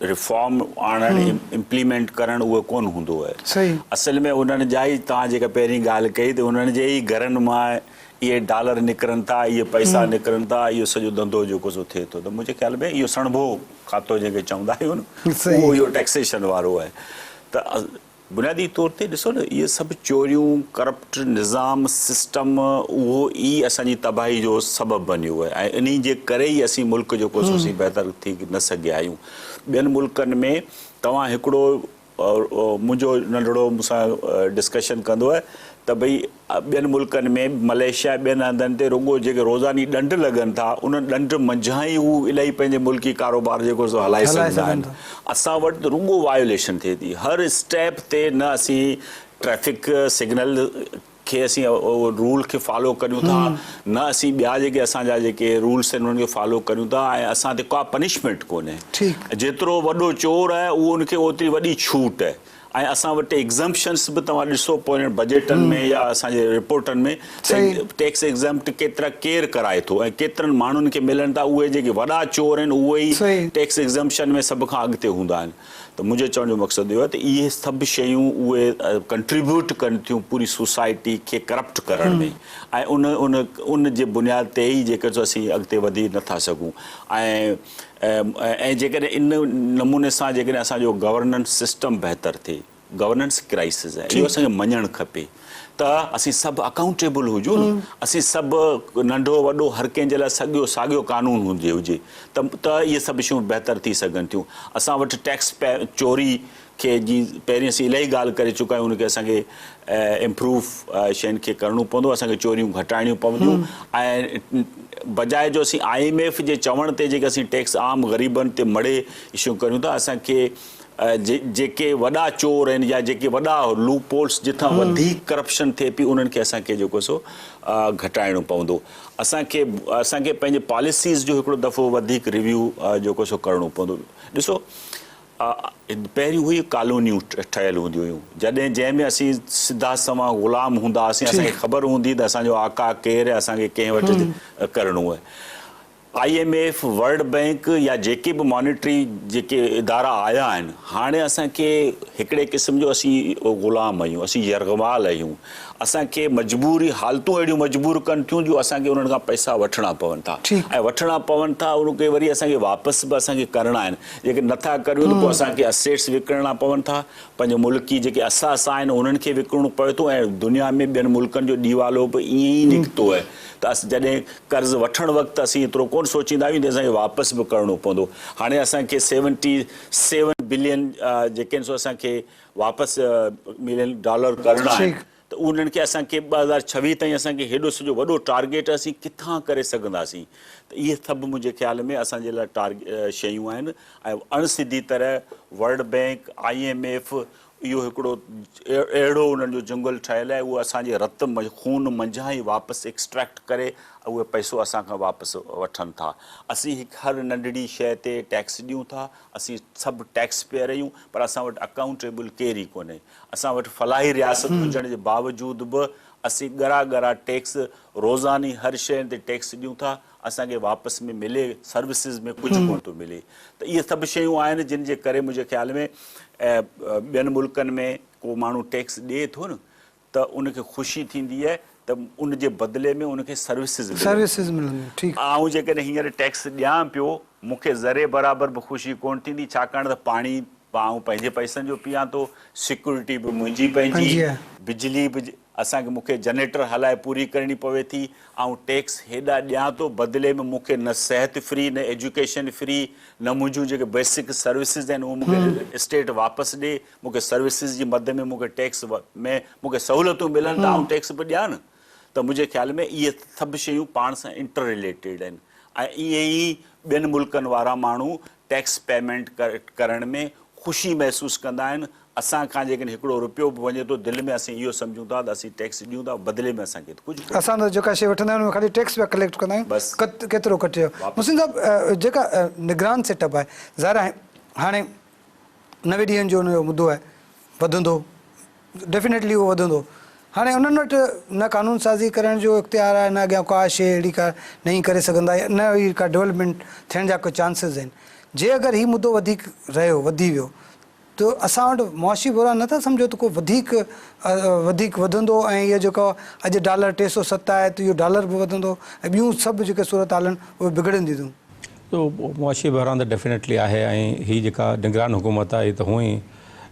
ريفارم آڻڻ امپليمينٽ ڪرڻ اهو ڪونه هوندو آهي اصل ۾ انهن جا ئي توهان جيڪا پهرين ڳالهه ڪئي ته انهن جي ئي گهرن مان اهي ڊالر نڪرن ٿا اهي پئسا نڪرن ٿا اهو سڄو ڌنڌو جيڪو سو ٿئي ٿو ته منهنجي خيال ۾ اهو سڻڀو کاتو جنهن کي چوندا آهيون نه اهو اهو ٽيڪسيشن وارو آهي ته بنيادي طور تي ڏسو نه اهي سڀ چوريون، ڪرپٽ نظام، سسٽم اهو ئي اسان جي تباهي جو سبب بنيو آهي ۽ انهي جي ڪري ئي اسين ملڪ جيڪو سو اسين بهتر ٿي نه سگهيا آهيون. ٻين ملڪن ۾ توهان هڪڙو منهنجو ننڍڙو مون سان ڊسڪشن ڪندو آهي ته ڀئي ٻين ملڪن ۾ ملائيشيا ٻين هنڌن تي رڳو جيڪي روزاني ڏنڊ لڳن ٿا انهن ڏنڊ منجهان ئي هو الاهي پنهنجي ملڪي ڪاروبار جيڪو سو هلائي سگهندا آهن اسان وٽ ته رڳو وايوليشن ٿئي ٿي هر اسٽيپ تي نه اسين ٽريفڪ سگنل کي اسين رول کي فالو ڪريون ٿا نه اسين ٻيا جيڪي اسان جا جيڪي رولس آهن انهن کي فالو ڪريون ٿا ۽ اسان تي ڪا پنشمينٽ ڪونهي جيترو وڏو چور آهي اهو ان کي اوتري وڏي ڇوٽ آهي ۽ اسان وٽ ايگزمپشنس به توهان ڏسو پوين بجيٽن ۾ يا اسان جي رپورٽن ۾ ته ٽيڪس ايگزمپٽ ڪيترا ڪير ڪرائي ٿو ۽ ڪيترن ماڻهن کي ملن ٿا اهي جيڪي وڏا چور آهن اهي ئي ٽيڪس ايگزمپشن ۾ سڀ کان اڳتي هوندا آهن ته منهنجو چوڻ جو مقصد اهو آهي ته اهي سڀ شيون اهي ڪنٽريبيوٽ ڪن ٿيون پوري سوسائٽي کي ڪرپٽ ڪرڻ ۾ ۽ ان ان ان جي بنياد تي ئي جيڪر سو اسين اڳتي وڌي نٿا سگهون ۽ ۽ جيڪڏهن ان نموني سان جيڪڏهن اسان جو گورننس سسٽم بهتر ٿئي، گورننس ڪرائسز آهي اهو اسان کي مڃڻ کپي ته اسين سڀ اڪائونٽيبل هجون نه، اسين سڀ ننڍو وڏو هر ڪنهن جي لاء سڳيو ساڳيو قانون هجي هجي ته ته اهي سڀ شيون بهتر ٿي سگهن ٿيون. اسان وٽ ٽيڪس چوري کي جي پهرين اسين الاهي ڳالهه ڪري چڪا آهيون ان کي اسان کي امپروو شين کي ڪرڻو پوندو اسان کي چوريون گهٽائڻيون پونديون ۽ بجاء جو اسين I M F جي چوڻ تي جيڪي اسين ٽيڪس عام غريبن تي مڙهي اشو ڪريون ٿا اسان کي جيڪي وڏا چور آهن يا جيڪي وڏا لوپ هولس جتان وڌيڪ ڪرپشن ٿئي پئي انهن کي اسان کي جيڪو سو گهٽائڻو پوندو اسان کي اسان کي پنهنجي پاليسيز جو هڪڙو دفعو وڌيڪ ريويو جيڪو سو ڪرڻو پوندو ڏسو پهريون هئي ڪالونيون ٺهيل هونديون هيون جڏهن جنهن ۾ اسين سڌا سنوان غلام هوندا هئاسين اسان کي خبر هوندي ته اسان جو آقا ڪير آهي اسان کي ڪنهن وٽ ڪرڻو آهي. I M F, world bank يا جيڪي به مانيٽري جيڪي ادارا آيا آهن، هاڻي اسان کي هڪڙي قسم جو اسين غلام آهيون، اسين يرغمال آهيون، اسان کي مجبوري حالتون اهڙيون مجبور ڪن ٿيون جو اسان کي انهن کان پئسا وٺڻا پون ٿا ۽ وٺڻا پون ٿا ان کي وري اسان کي واپس به اسان کي ڪرڻا آهن، جيڪڏهن نٿا ڪريون ته پوء اسان کي اسيٽس وڪڻڻا پون ٿا، پنهنجو ملڪي جيڪي اثاثا آهن انهن کي وڪڻڻو پوي ٿو ۽ دنيا ۾ ٻين ملڪن جو ڏيوالو به ائين ئي نڪتو آهي ته اسين جڏهن قرض وٺڻ وقت اسين ايترو ڪونه سوچيندا آهيون ته اسان کي واپس به ڪرڻو پوندو. هاڻي اسان کي سيونٽي سيون بلين جيڪي آهن سو اسان کي واپس ملين ڊالر ڪرڻا آهن ته انهن کي اسان کي 2026 تائين اسان کي هيڏو سڄو وڏو ٽارگيٽ اسين ڪٿان ڪري سگهنداسين ته اهي سڀ منهنجي خيال ۾ اسان جي لاء ٽارگ شيون آهن ۽ اڻ سڌي طرح world bank, I M F اهو هڪڙو اهڙو انهن جو جنگل ٺهيل آهي اهو اسان جي رت خون منجهان ئي واپس ايڪسٽريڪٽ ڪري اهي پئسو اسان کان واپس وٺن ٿا. اسين هڪ هر ننڍڙي شيء تي ٽيڪس ڏيون ٿا، اسين سڀ ٽيڪس پيئر آهيون پر اسان وٽ اڪائونٽيبل ڪير ئي ڪونهي. اسان وٽ فلاحي رياست هجڻ جي باوجود به اسين ڳرا ڳرا ٽيڪس روزاني هر شيء تي ٽيڪس ڏيون ٿا، اسان کي واپس ۾ ملي سروسز ۾ ڪجهه ڪونه ٿو ملي ته اهي سڀ شيون آهن جن جي ڪري منهنجي خيال ۾ ٻين ملڪن ۾ ڪو ماڻهو ٽيڪس ڏئي ٿو نه ته ان کي خوشي ٿيندي آهي ته ان جي بدلي ۾ ان کي سروسز ملن سروسز ملنديون ٺيڪ. آئون جيڪڏهن هينئر ٽيڪس ڏيان پيو مون کي ذري برابر به خوشي ڪونه ٿيندي ڇاڪاڻ ته پاڻي به آئون پنهنجي پئسن جو پيان ٿو، سيڪيورٽي به منهنجي پنهنجي، بجلي به اسان کي مون کي جنريٽر هلائي پوري ڪرڻي پوي ٿي، آئون ٽيڪس هيڏا ڏيان ٿو بدلي ۾ مون کي نه صحت فري نه ايجوڪيشن فري نه منهنجون جيڪي بيسڪ سروسز آهن اهي مون کي اسٽيٽ واپس ڏي، مون کي سروسز جي مد ۾ مون کي ٽيڪس ۾ مون کي سهولتون ملن ته آئون ٽيڪس به ڏيان نه ته منهنجي خيال ۾ اهي سڀ شيون پاڻ سان انٽر رليٽيڊ آهن ۽ ائين ئي ٻين ملڪن وارا ماڻهو ٽيڪس پيمينٽ ڪرڻ ۾ خوشي محسوس ڪندا آهن، اسان کان جيڪڏهن هڪڙو رپيو به وڃي ٿو دل ۾ اسين اهو سمجهون ٿا ته اسين ٽيڪس ڏيون ٿا بدلي ۾ اسان کي ته ڪجهه ڪونهي. اسان ته جيڪا شيء وٺندا آهيون ان ۾ خالي ٽيڪس پيا ڪليڪٽ ڪندا آهيون بس ڪيترو ڪٽجي ويو. واپس محسن صاحب جيڪا نگران سيٽ اپ آهي ظاهر آهي هاڻي 90 ڏينهن جو ان جو مدو آهي وڌندو ڊيفينيٽلي اهو وڌندو. هاڻي انهن وٽ نه قانون سازي ڪرڻ جو اختيار آهي نه اڳيان ڪا شيء اهڙي ڪا نئين ڪري سگهندا يا نه ئي ڪا ڊولپمينٽ ٿيڻ جا ڪو چانسز آهن. جي اگر هي مدو وڌيڪ رهيو وڌي ويو ته اسان وٽ معاشي بحران نه ٿا سمجهو ته ڪو وڌيڪ وڌيڪ وڌندو ۽ اهو جيڪو اڄ ڊالر 307 آهي ته اهو ڊالر به وڌندو ۽ ٻيون سڀ جيڪي صورتحال آهن اهي بگڙنديون. ته معاشي بحران ته ڊيفينيٽلي آهي ۽ هي جيڪا نگران حڪومت آهي هي ته هونئن ئي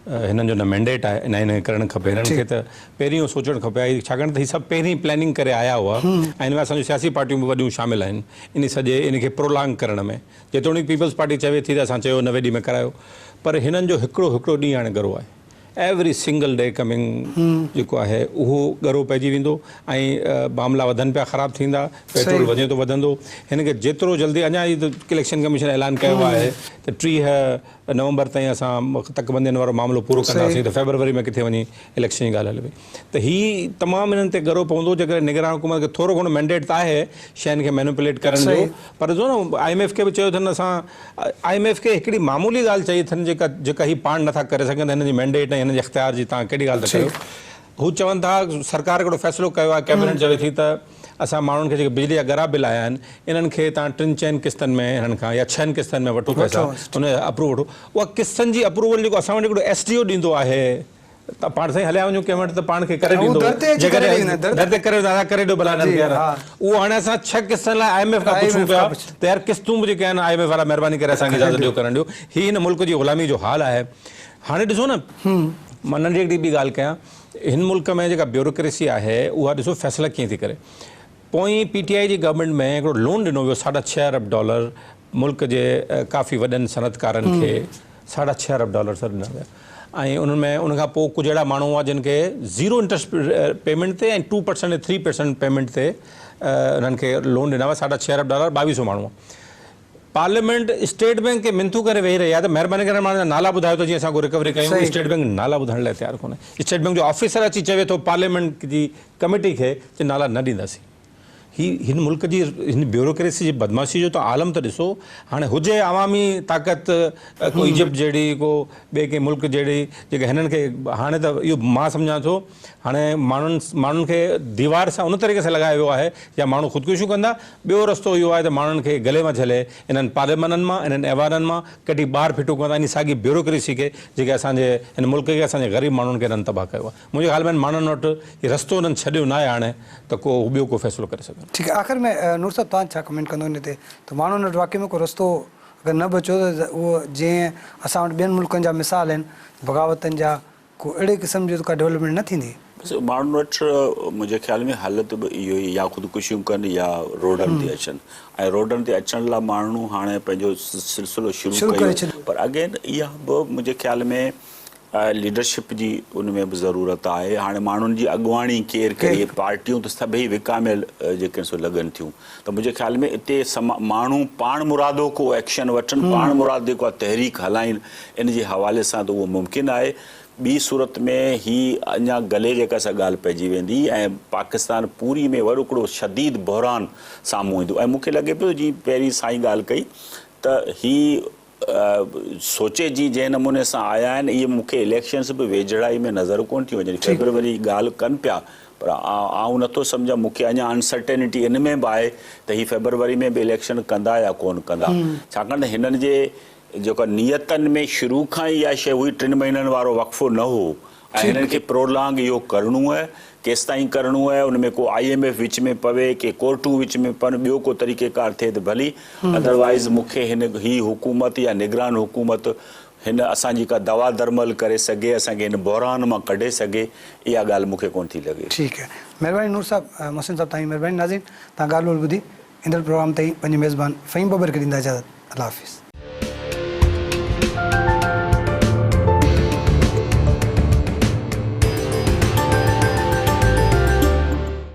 هنن جو نه مينڊيٽ آهي نه هنن کي ڪرڻ کپي هنن کي ته پهرين اهو سوچڻ کپي ها ڇاڪاڻ ته هي سڀ پهرين پلاننگ ڪري آيا هئا ۽ هن ۾ اسان جون سياسي پارٽيون به وڏيون شامل آهن ان سڄي ان کي پرولانگ ڪرڻ ۾ جيتوڻيڪ پيپلز پارٽي چوي ٿي ته اسان چيو 90 ڏينهن ۾ ڪرايو پر هنن جو هڪڙو هڪڙو ڏينهن هاڻي ڳرو آهي ايوري سنگل ڊي ڪمنگ جيڪو آهي اهو ڳرو پئجي ويندو ۽ معاملا وڌن پيا خراب ٿيندا پيٽرول وڃي ٿو وڌندو هن کي جيترو جلدي اڃا هي ته اليڪشن ڪميشن اعلان ڪيو آهي ته 30 نومبر تائين اسان تڪ بندين وارو معاملو پورو ڪنداسين ته فيبروري ۾ ڪٿي وڃي اليڪشن جي ڳالهه هلي پئي ته هي تمام انهن تي ڳرو پوندو جيڪڏهن نگران حڪومت کي ٿورو گهڻو مينڊيٽ ته آهي شين کي مينوپليٽ ڪرڻ جو پر ڏسو نه I M F کي به چيو اٿن اسان I M F کي هڪڙي معمولي ڳالهه چئي اٿن جيڪا جيڪا هي پاڻ نٿا ڪري سگهن ته هنن جي مينڊيٽ ۽ هنن جي اختيار جي توهان ڪهڙي ڳالهه ٿا ڪريو هو چون ٿا سرڪار هڪڙو فيصلو ڪيو آهي ڪيبنيٽ چوي ٿي ته اسان ماڻهن کي جيڪي بجلي جا ڳرا بل آيا آهن انهن کي توهان ٽن چئن قسطن ۾ هنن کان يا ڇهن قسطن ۾ وٺو پئسا ان جا اپروو وٺو اها قسطن جي اپروول جيڪو اسان وٽ هڪڙو ايس ڊي او ڏيندو آهي ته پاڻ سائين هليا وڃون ڪنهن وٽ ته پاڻ کي ڪري ڏيندو جيڪڏهن در تي ڪري ويندا ڪري ڏيو ڀلا هنن کي يار اهو هاڻي اسان ڇهه قسطن لاء I M F کان پڇون پيا ته يار قسطون به جيڪي آهن I M F وارا مهرباني ڪري اسان کي اجازت ڏيو ڪرڻ ڏيو هي هن ملڪ جي غلامي جو حال آهي هاڻي ڏسو نه مان ننڍي هڪڙي ٻي ڳالهه ڪيان هن ملڪ ۾ جيڪا بيوروڪريسي آهي اها ڏسو فيصلا ڪيئن ٿي ڪري. پوئين پي ٽي آء جي گورنمينٽ ۾ هڪڙو لون ڏنو ويو ساڍا ڇهه ارب ڊالر ملڪ جي ڪافي وڏن صنعتڪارن کي ساڍا ڇهه ارب ڊالر سر ڏنا ويا ۽ انهن ۾ ان کان پوء ڪجهه اهڙا ماڻهو هئا جن کي زيرو انٽرسٽ پيمينٽ تي ۽ two percent ۽ three percent payment تي انهن کي لون ڏنا ويا ساڍا ڇهه ارب ڊالر ٻاويهه سو ماڻهو پارليامينٽ اسٽيٽ بينڪ کي منٿون ڪري ويهي رهي آهي ته مهرباني ڪري ماڻهن جا نالا ٻڌايو ته جيئن اسان ڪو رڪوري ڪيون، اسٽيٽ بينڪ نالا ٻڌائڻ لاء تيار ڪونهي، اسٽيٽ بينڪ جو آفيسر اچي چوي ٿو پارليامينٽ جي ڪميٽي کي ته نالا نه ڏينداسين. هي هن ملڪ جي هن بيوروڪريسي جي بدمعاشي جو ته عالم ته ڏسو هاڻي هجي عوامي طاقت ڪو ايجپٽ جهڙي ڪو ٻئي ڪنهن ملڪ جهڙي جيڪي هنن کي هاڻي ته اهو مان سمجهان ٿو هاڻي ماڻهن ماڻهن کي ديوار سان ان طريقي سان لڳايو ويو آهي يا ماڻهو خودڪشيون ڪندا ٻيو رستو اهو آهي ته ماڻهن کي گلي مان جهلي انهن پارليامانن مان انهن ايوانن مان ڪڍي ٻاهر ڦٽو ڪندا انهي ساڳي بيوروڪريسي کي جيڪي اسان جي هن ملڪ کي اسان جي غريب ماڻهن کي انهن تباهه ڪيو آهي. منهنجي خيال ۾ ماڻهن وٽ هي رستو انهن ڇڏيو ناهي هاڻي ته ڪو هو ٻيو ڪو فيصلو ڪري سگهن. ٺيڪ آهي آخر ۾ نور صاحب توهان ڇا ڪمينٽ ڪندو ان تي ته ماڻهن وٽ واقعي ۾ ڪو رستو اگر نه بچيو ته اهو جئين اسان وٽ ٻين ملڪن جا مثال آهن بغاوتن جا ڪو اهڙي قسم جي ته ڪا ڊولپمينٽ نه ٿيندي. بس ماڻهن وٽ منهنجي خيال ۾ حل ته به اهو ئي يا خودڪشيون ڪن يا روڊن تي اچن ۽ روڊن تي اچڻ لاء ماڻهو هاڻي پنهنجو سلسلو شروع ڪيو پر اگين اها به منهنجي خيال ۾ ليڊرشپ جي ان ۾ به ضرورت آهي هاڻي ماڻهن جي اڳواڻي ڪير ڪري پارٽيون ته سڀئي وڪاميل جيڪي سو لڳن ٿيون ته منهنجي خيال ۾ اتي ماڻهو پاڻ مرادو ڪو ايڪشن وٺن پاڻ مرادي ڪا تحريڪ هلائين ان جي حوالي سان ته اهو ممڪن آهي ٻي صورت ۾ هي اڃا گلي جيڪا سا ڳالهه پئجي ويندي ۽ پاڪستان پوري ۾ وڏو هڪڙو شديد بحران سامهون ايندو ۽ مون کي لڳي پيو جي پهرين سائين ڳالهه ڪئي ته هي سوچي جي جنهن نموني سان آيا آهن اهي مون کي اليڪشنس به ويجهڙائي ۾ نظر ڪونه ٿيون اچن فيبروري جي ڳالهه ڪن پيا پر آئون نٿو سمجهان مون کي اڃا انسرٽينٽي ان ۾ به آهي ته هي فيبروري ۾ به اليڪشن ڪندا يا ڪونه ڪندا ڇاڪاڻ ته هنن جي جيڪا نيتن ۾ شروع کان ئي اها شيء هئي ٽن مهينن وارو وقفو نه هو ۽ هنن کي پرولانگ اهو ڪرڻو آهي، ڪيستائين ڪرڻو آهي، ان ۾ ڪو I M F وچ ۾ پوي، ڪي ڪورٽون وچ ۾ پون، ٻيو ڪو طريقيڪار ٿئي ته ڀلي، ادروائيز مون کي هن هي حڪومت يا نگران حڪومت هن اسان جي ڪا دوا درمل ڪري سگهي، اسان کي هن بحران مان ڪڍي سگهي، اها ڳالهه مون کي ڪونه ٿي لڳي. ٺيڪ آهي مهرباني نور صاحب محسن صاحب توهان جي مهرباني ناظرين توهان ڳالهه ٻولهه ٻڌي ايندڙ پروگرام تائين پنهنجي ميزبان فهيم ٻٻر کي ڏيندا اجازت الله حافظ.